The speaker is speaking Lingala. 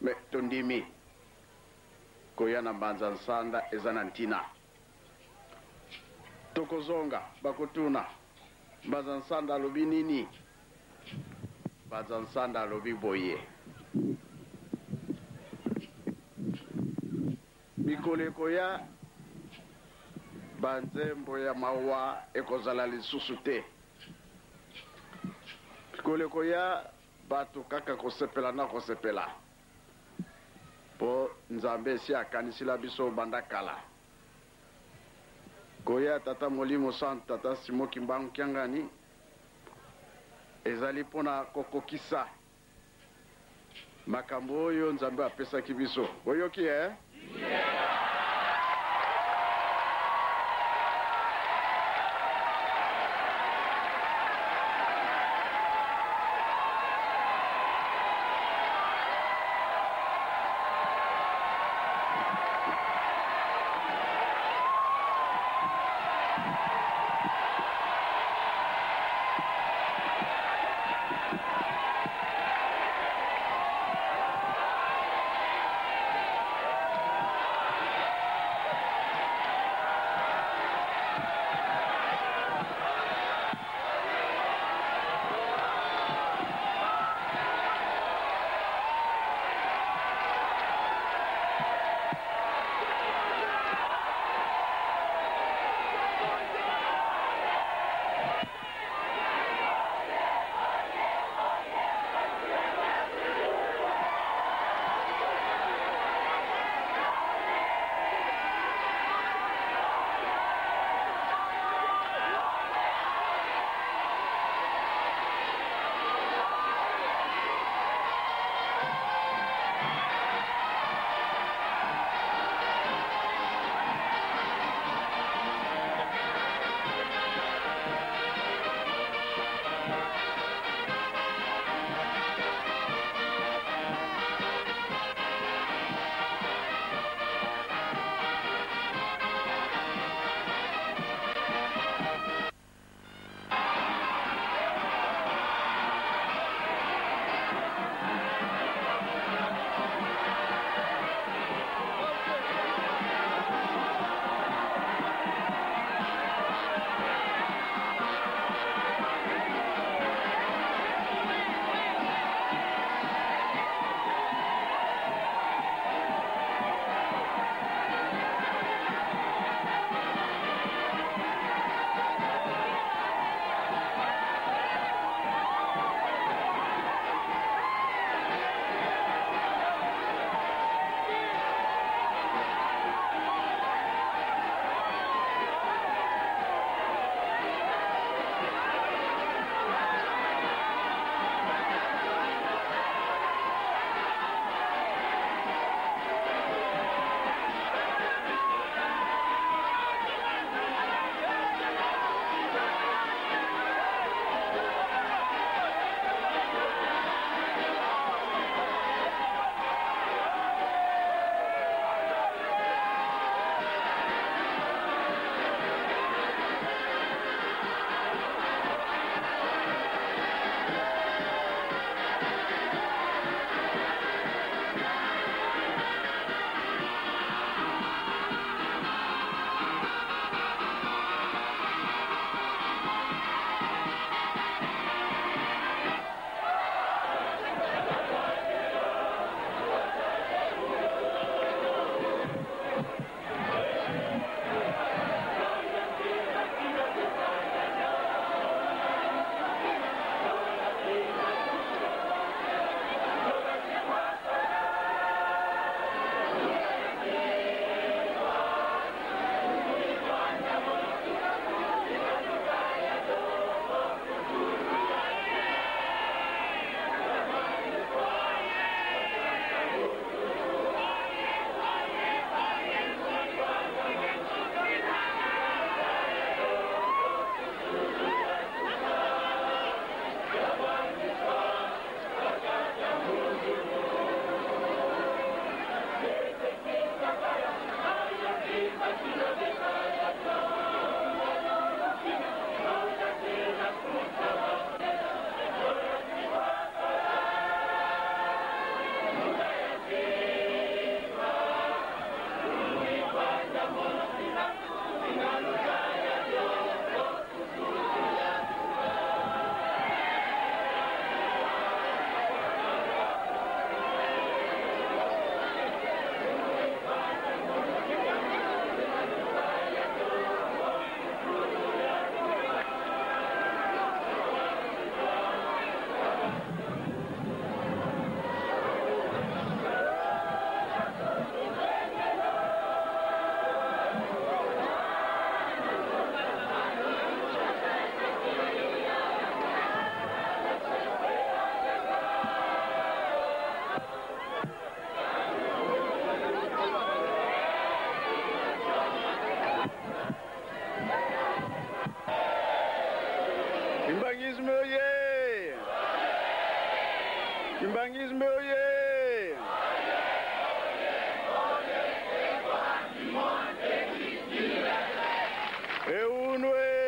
Mais tondimi koya na Mbanza Nsanda eza na ntina. Tokozonga, bakotuna Mbanza Nsanda alobi nini? Mbanza Nsanda alobi boye. Mikolo ekoya, banzembo ya mawa ekozala lisusu te. Mikolo ekoya, bato kaka kosepela na kosepela, mpo Nzambe esi akanisila biso banda kala. Koya ya Tata Molimo Santu, Tata Simon Kimbangu Kiangani, ezali mpo na kokokisa Makambo oyo Nzambe apesaki biso. Boyoki eh? Lukunu e.